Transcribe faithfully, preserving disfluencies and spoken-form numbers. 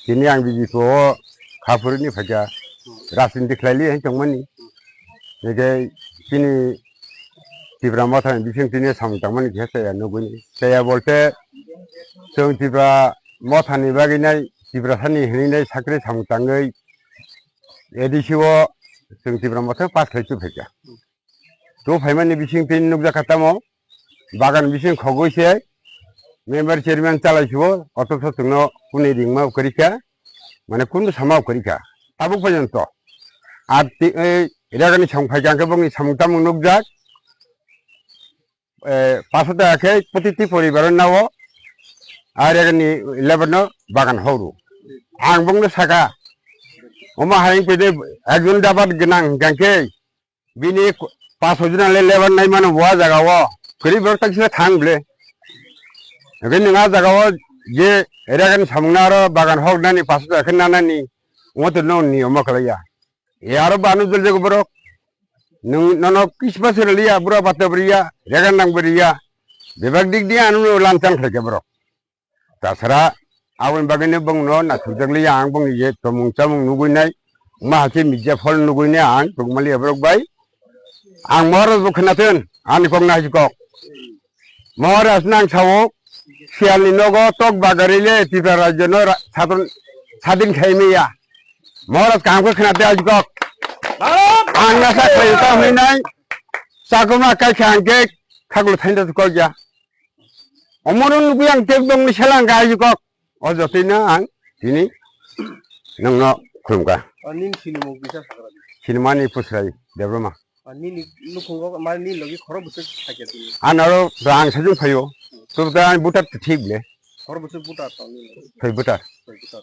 Tini ang B J P o kha phuruni phaikha, rajniti khlaili hai tongmani. Hingke chini Tipra Motha ni bising tini samung tangmani khe chaya nugwi. Chaya bolte chwng Tipra Motha ni bagwi nai, Tiprasa ni hinwi nai sakri samung tangwi A D C o chwng Tipra Motha pass khlai chu phaikha. Tu phaimani bising tini nukjakha tamo, bagan bising khogwi se member chairman chalai sibo, othocho chwngno kuni ringma kwrwi kha, mane kunu sama kwrwi kha, tabuk porjonto. Ar ti-, ei rega ni samung phaikha hwnkhe bongni samung tamung nukjak, eh, paso taka khe protiti poribar o nao, ar rega ni lebar no bagan horo. Ang bongno saka, omo hai wngkhe de ekjon dabat gwnang hwnkhe, bini paso jona le lebar nai mano bo a jaga o. Kwrwi borok tak sino thang ble. Hwnkhe nwng a jaga o je rega ni samung no aro bagan hok nani paso taka khe nanani. Omo to no niyom o khlai ya. E aro banu jol jago borok. Nwng nono kisma se liya, bura bata bri ya, rega nang bri ya. Bebak dik di anu no lanchang khlai khe borok. Tasara aboni bagwi no bongno nathokjak liya ang bongni je tomung chamung nugwi nai, ma hachi media phol nugwi nai ang tongmali borok bai. Ang Maharaj bo khnathun, ani kok na haji kok. Maharaj nang sao, siyalni nogo tok bagari le Tripura rajyo no ra-, sadon, sadin khai miya. Maharaj kaham khe khna de haji kok. Ang nasa khlai ta hwnwi nai, chakuma kai kha ang khe khagulu thainda kok ya. Omono nugwi ang tek bongni selang kha haji kok. O jotoi no ang tini nongno khulumkha. O nini sinimung kisa sakra di. Sinimani Pusrai Debbarma. O nini nukhungo mane nini logi khoro bwswk sakya tini. Anaro to ang sajung phaio. To to ang butar to thik le. Khoro bwswk butar to nini logi. Phai butar. Phai butar.